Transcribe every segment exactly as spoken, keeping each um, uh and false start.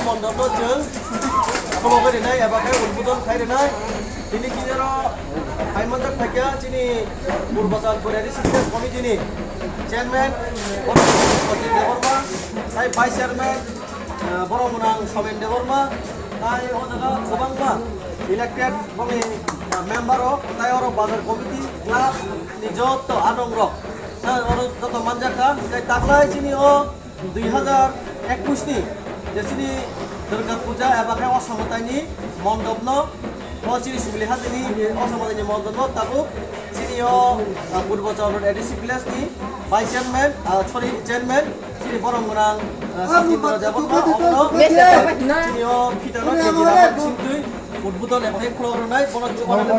Mondopno chwng khulogwi rwnai eba khe udbodon khai rwnai. Tini kinaro hai manjak phaikha chini Purbo Chandpur A D C Village Committee ni chairman Debbarma, tai vice chairman, eh, borok gwnang Somen Debbarma, tai o jaga kwbangma elected boni, eh, member rok, tai oro bazar committee, club ni joto adong rok, tai oro joto manjak kha, tai taklai chini o dui hazar ekush ni je chini Durga Puja eba khe Osomataini mondopno, o chini Sumili Hatini Osomataini mondopno tabuk chini o, ah, Purbo Chandpur A D C Village ni vice chairman, ah, sorry, chairman chini borok gwnang, ah, Satindra Debbarma, obono chini o phitano kejirama bisingtwi udbodon eba khe khulok rwnai, bono chubagra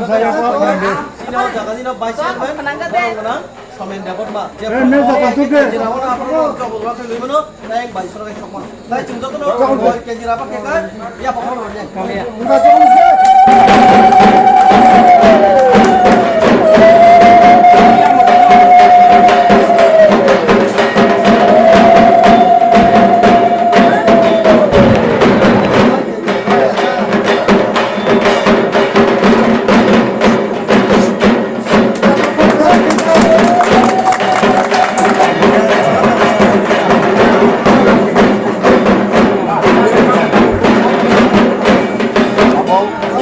chini o jaga nino vice chairman borok gwnang. Somen Debbarma, je eh, ne, jagao jagao tei tei. Jera wano aphuru jogol wano tei lwi mano, tei bai soro tei sokma. Tai chwng jotono jagao tei. Kejira ba kekar, ya pokok lo ne. Wngkha jagao tei.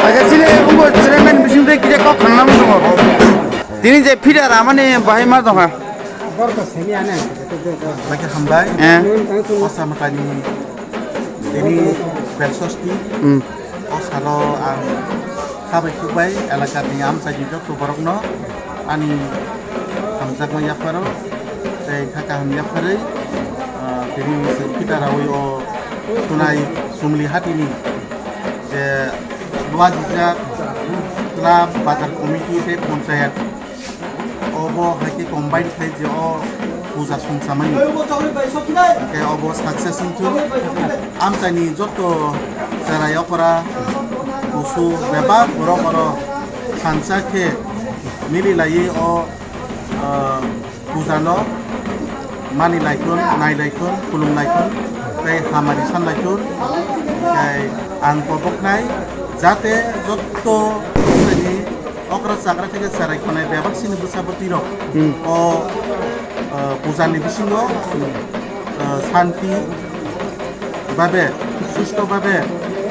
Acha, chini umbo chairman bising tei kisa kok khangna muchungo. Tini je phida ramani bahai ma tongkha. Laki hambai. Eh. Osa matani. Tini belsosti. Hmm. O salo ang khabai khukbai elakani amchaini jotto borokno ani hamjakma yapharo tei kha kaham yapharwi, ah, tini se phitarawi o Sunai Sumli Hatini je luajijak club, bazar committee tei ponchayat. Obo hai khe combine khai je o puja songchamani. Hwnkhe obo success wngthung. Amchaini joto chwrai okra, kusu bebak borok oro thansa khe mili laiwi o, ah, puja no mani laikhun, nai laikhun, khulum laikhun, tei hamari san laikhun. Tei ang koboknai jate joto amchaini okra chakra khe chwrai khonai bebak chini bwsa bwtwi rok. Hmm. O, uh, puja ni bisingo, uh, santi babe, susto babe,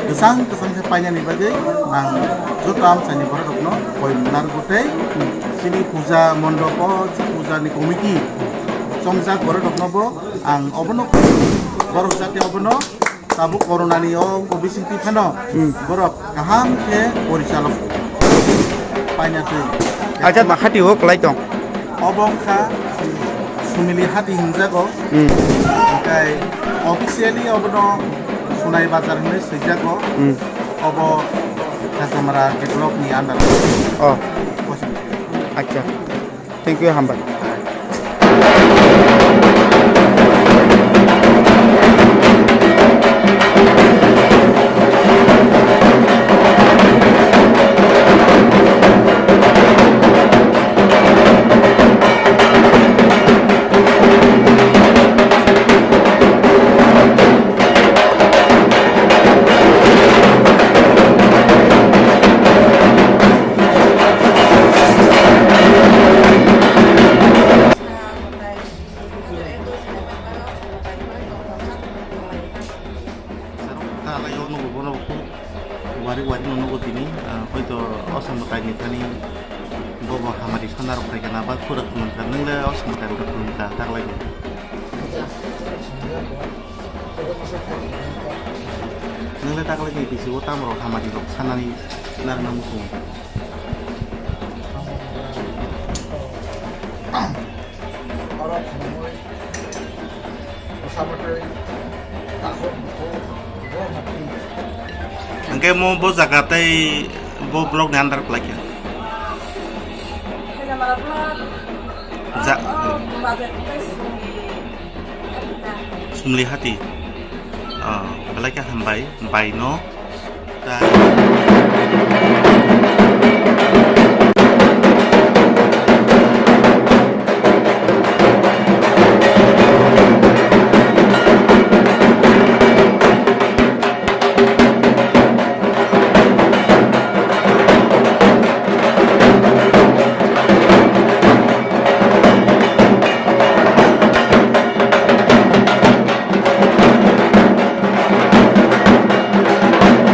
kwchang kwchang khe painani bagwi ang joto amchaini borok rokno koi narwgo tei chini puja mondopo, puja ni committee chongjak borok rokno bo ang obono borok jate obono Tabuk corona ni o covid singtwi phano Hmm. borok kaham khe porichalok paina twi. Acha, ma hati o kwlai tong. Obo wngkha Sumili hati hinjago. Hmm. Hwnkhe officially obono Sunai Bazar hinwi swijago. Hmm. Obo Khachamara develop ni under. Oh. Acha. Thank you, hambai. Wari wari no nugo tini, ah, hoito o sambo kaini thani bobo hamari sana rok khai kana ba khura khulum kha, nwngle o sambo kaini khulum kha taklai ni. Nwngle taklai ni bisi o tamo rok hamari rok sanani narwkna muchungo. Hwnkhe mo bo jaga tei bo block ni under kwlai kha. Hejamara block. Ja- Oh, oh, Bazar tei Sumli. Sumli hati. Oh, belai khe hambai, bai no. Tai.